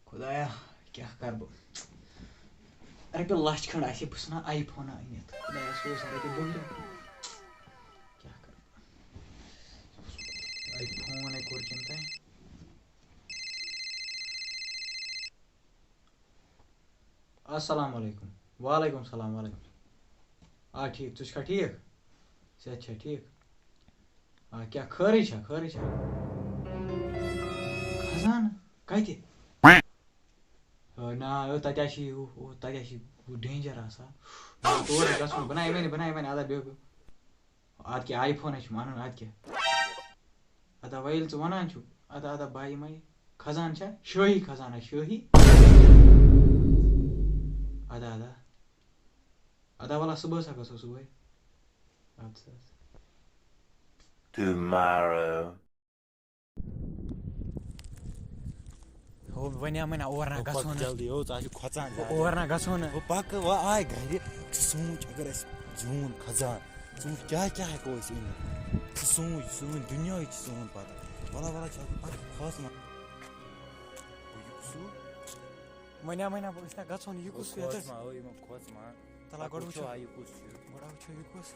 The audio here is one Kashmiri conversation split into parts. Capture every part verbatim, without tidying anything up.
خۄدایا، کیٛاہ کَرٕ بہٕ؟ رۄپیہِ لَچھ کھنٛڈ آسہِ ہے، بہٕ ژھٕنہٕ ہا آی فونہ أنِتھ۔ خۄدایا، سوز سا رۄپیہِ دَہ۔ کیٛاہ کَرٕ بہٕ؟ آی فون ہے کوٚر کٔمۍ تام۔ السلام علیکم۔ وعلیکم السلام، وعلیکم۔ آ، ٹھیٖک، ژٕ چھُکھا ٹھیٖک؟ صحت چھا ٹھیٖک؟ آ، کیٛاہ خٲرٕے چھا، خٲرٕے چھا؟ خزانہٕ؟ کَتہِ؟ آ، نہ، آ، تَتہِ ہا چھِ یہِ، ہُہ، ہُہ، تَتہِ ہا چھِ ہُہ danger آسان۔ آ، تور ہا گژھُن، بہٕ نہ یِمَے نہٕ، بہٕ نہ یِمَے نہٕ، اَدٕ بیٚہہ۔ اَدٕ کیٛاہ، آی فونَے چھُم اَنُن، اَدٕ کیٛاہ؟ اَدٕ وۄنۍ ییٚلہِ ژٕ وَنان چھُکھ، اَدٕ، اَدٕ بہٕ یِمَے۔ خزانہٕ چھا؟ شٲہی خزانہ، شٲہی۔ اَدٕ، اَدٕ۔ اَدٕ وَلہٕ صُبحَس ہا گژھو صُبحٲے۔ اَدٕ سا، اَدٕ سا۔ Tomorrow۔ ہو، وۄنۍ آو مےٚ نہ اور نہ ہو، پَکھ گژھو نہٕ۔ جلدی، ہو، ژٕ آسہِ کھۄژان زیادٕ۔ اور نہ گژھو نہٕ۔ ہو، پَکھ، وۄنۍ آے گرِ۔ ژٕ سونٛچ، اگر اَسہِ زیوٗن خزان، ژٕ وٕچھ کیٛاہ کیٛاہ ہٮ۪کو أسۍ أنِتھ۔ ژٕ سونٛچ، سون دُنیاہٕے چھِ سون پَتہ۔ وَلہ، وَلہ، چھِ اَتھ پَتہٕ کھۄژ نہ۔ ہو، یہِ کُس ہیوٗ؟ وۄنۍ آو، وۄنۍ آو، أسۍ نہ گژھو نہٕ، یہِ ہو، کُس ہیوٗ؟ کھۄژ ما، ہو، یِمَن کھۄژ ما۔ تَلہ، پَتہٕ گۄڈٕ وٕچھو، وٕچھو۔ آ، یہِ کُس چھُ۔ گۄڈٕ وٕچھو، یہِ کُس۔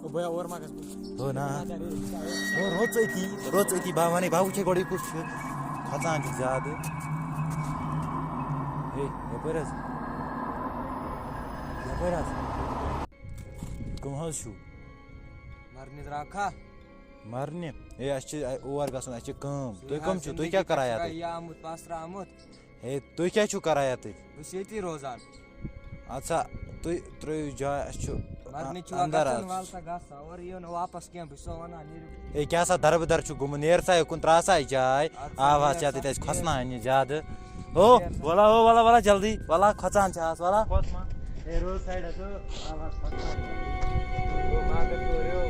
او بیا، اور ما گژھ بہٕ۔ ہو نا۔ ہو، روٚژ أتی، روٚژ أتی، بہٕ وَنَے، بہٕ وٕچھَے گۄڈٕ یہِ کُس چھُ۔ کھۄژان چھُ زیادٕ۔ ہے، یَپٲرۍ حظ۔ یَپٲرۍ حظ۔ کٕم حظ چھِو؟ مرنہِ درٛاکھا۔ مرنہِ؟ ہے، اَسہِ چھِ اور گژھُن، اَسہِ چھِ کٲم۔ تُہۍ کٕم چھِو؟ تُہۍ کیٛاہ کران یَتَتھ؟ یہِ آمُت، پَسرٕ آمُت۔ ہے، تُہۍ کیٛاہ چھِو کران یَتٕتھۍ؟ بہٕ چھُس ییٚتی روزان۔ اَدٕ سا، تُہۍ ترٛٲیِو جاے، اَسہِ چھُ مرنہِ چھُ اَندَر گژھُن، اَژُن۔ وَل سا گژھ سا، اورٕ یِیِو نہٕ واپَس کینٛہہ، بہٕ چھُسو وَنان، نیٖرِو۔ ہے، کیٛاہ سا دَربٕدَر چھُ گوٚمُت، نیر سا یوٚکُن، ترٛاو سا یہِ جاے، اَدٕ سا آواز نیر چھِ سا، اَتٮ۪تھ اَسہِ نیر۔ کھۄژناونہِ زیادٕ۔ ہو، نیر سا۔ وَلا، ہو، وَلا، وَلا، جلدی، وَلا، کھۄژان چھِ آز، وَلا۔ کھۄژ ما۔ ہے، روڈ سایڈَس ہو۔ او ماگس ورو۔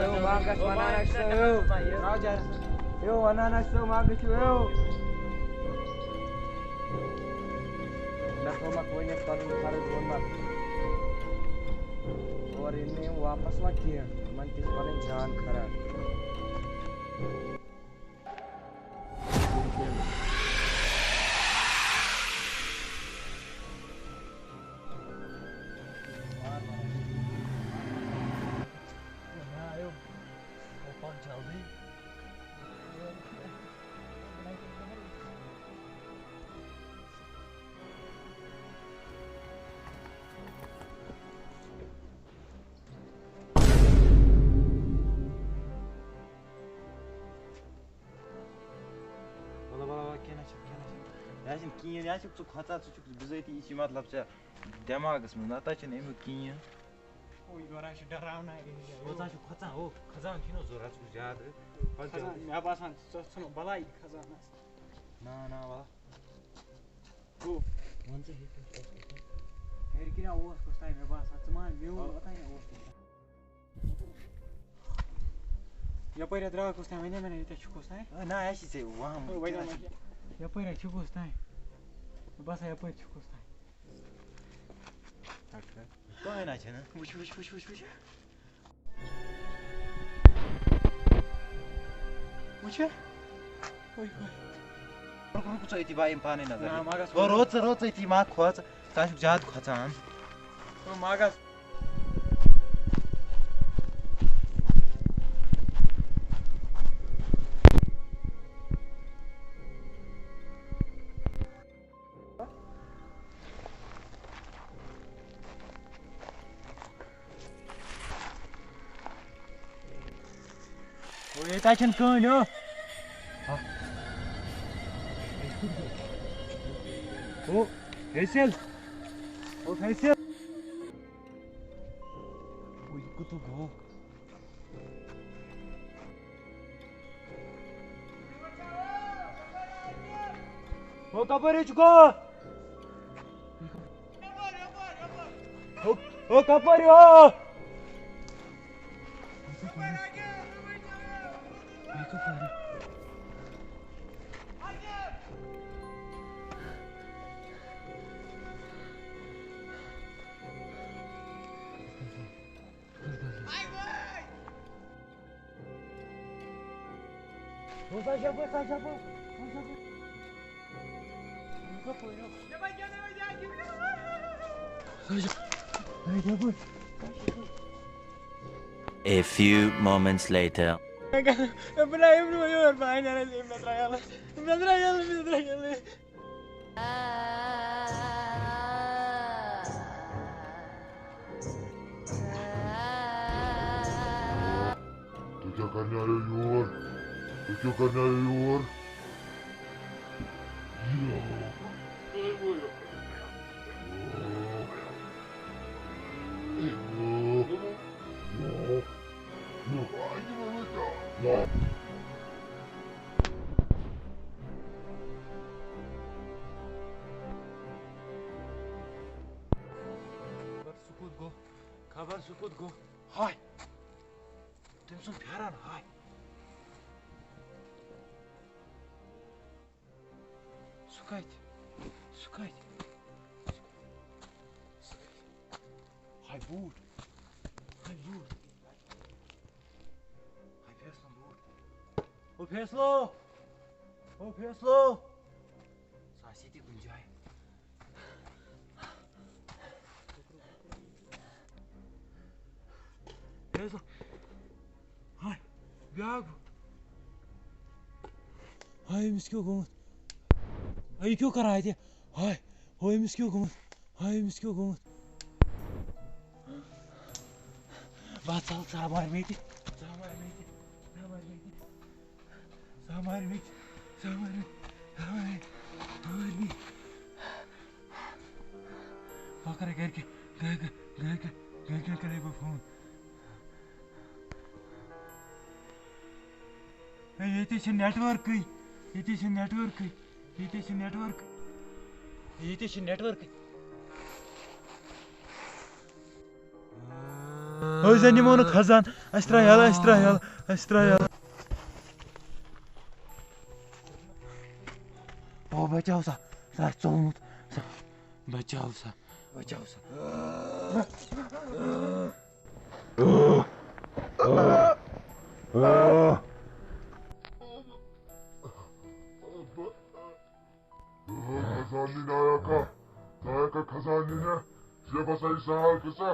او ماگس ونان اَسہِ او۔ او ونان اَسہِ او ماگس چھُ او۔ مےٚ تھوٚومَکھ ؤنِتھ پَنُن فرض ووٚنمَکھ۔ اور ییٚلہِ نہٕ یِم واپَس واتہِ کینٛہہ، یِمَن تہِ چھِ پَنٕنۍ جان خراب۔ وَلہٕ، وَلہٕ، وَلہٕ، کینٛہہ نہ چھُ، کینٛہہ نہ چھُ۔ یہِ چھُنہٕ کِہیٖنۍ، یہِ چھُکھ ژٕ کھۄژان، ژٕ چھُکھ بِذٲتی، یہِ چھِ مطلب ژےٚ دٮ۪ماغَس منٛز، نَتہٕ چھُنہٕ اَمیُک کِہیٖنۍ۔ او، یورٕ حظ چھِ ڈراونا area۔ کھۄژان چھُ کھۄژان، ہو، کھۄژان چھُے نہ ضوٚرَتھ، ژٕ چھُکھ زیادٕ۔ پَتہٕ کھۄژان، کیٛاہ؟ مےٚ باسان، ژٕ ژھٕنُکھ بَلاے کھۄژان حظ۔ نہ، نہ، وَلہٕ۔ ہو۔ وَن ژٕ، ہیٚکہِ نہٕ کھۄژُن۔ ہیٚرِ کِنۍ اوس کُس تام، مےٚ باسان، ژٕ ما میون آ۔ اوٚتام اوس کُس تام۔ یَپٲرۍ ہا درٛاو کُس تام، وَنے مےٚ نہ، ییٚتٮ۪تھ چھُ کُس تام۔ آ، نہ، اَسہِ چھِ ژےٚ وَہَم۔ ہو، وَنے مےٚ۔ یَپٲرۍ ہا چھُ کُس تام۔ مےٚ باسان، یَپٲرۍ چھُ کُس تام۔ کٕہٕنۍ نہ چھَنہٕ۔ وٕچھ، وٕچھ، وٕچھ، وٕچھ، وٕچھ۔ وٕچھ۔ اوے، اوے۔ رُک، رُک، ژٕ أتی، بہٕ یِمہٕ پانَے نظر۔ نہ، مگر او، روز ژٕ، روز ژٕ أتی، ما کھوژ۔ ژٕ آسُکھ زیادٕ کھۄژان۔ او، مگر۔ او، ییٚتہِ حظ چھَنہٕ کٕہٕنۍ، او۔ او، حٲصِل۔ او، حٲصِل۔ او، یہِ کوٚت گوٚو؟ ہو کپٲرۍ چھُکھ؟ ہو، ہو کپٲرۍ ہو؟ A few moments later. تُہۍ کیٛاہ کرنہِ آیو یور؟ تُہۍ کیٛاہ کرنہِ آیو یور؟ خبر سُہ کوٚت گوٚو؟ خبر سُہ کوٚت گوٚو؟ ہاے! تٔمۍ سُنٛد پھٮ۪رن، ہاے! سُہ کتہِ؟ سُہ کتہِ؟ سُہ کتہِ؟ ہاے بوٗٹھ! ہاے بوٗٹھ! ہاے فیصلہٕ بوٗٹھ! او فیصلو! او فیصلو! سُہ آسہِ ییٚتی کُنہِ جایہِ۔ ہے سا، ہاے، بیٛاکھ۔ ہاے، أمِس کیٛاہ گوٚمُت؟ ہے، یہِ کیٛاہ کران اَتہِ؟ ہاے، ہاے، أمِس کیٛاہ گوٚمُت؟ ہاے، أمِس کیٛاہ گوٚمُت؟ بس، ژل، ژٕ ہا مار مےٚ تہِ، ژٕ ہا مار مےٚ تہِ، ژٕ ہا مار مےٚ تہِ۔ سامارمی، سامارمی، سامارمی، سامارمی۔ بہٕ کرٕ گرِکہِ، گرِکہِ، گرِکہِ، گرِکٮ۪ن کرے بہٕ فون۔ ہے، ییٚتہِ چھِ نیٹورکٕے، ییٚتہِ چھِ نیٹورکٕے، ییٚتہِ چھِ نیٹورک، ییٚتہِ چھِ نیٹورکٕے۔ أسۍ زَن نِمو نہٕ خزان۔ اَسہِ ترٛاو یَلہٕ، اَسہِ ترٛاو یَلہٕ، اَسہِ ترٛاو یَلہٕ۔ او بچاو سا، سا آسہِ ژوٚلمُت۔ سا بچاو سا، بچاو سا۔ خزان نِنہِ آیا کانٛہہ؟ ژٕ آیا کانٛہہ خزان نِنہِ؟ ژےٚ باسان یہِ سہل قٕصہ؟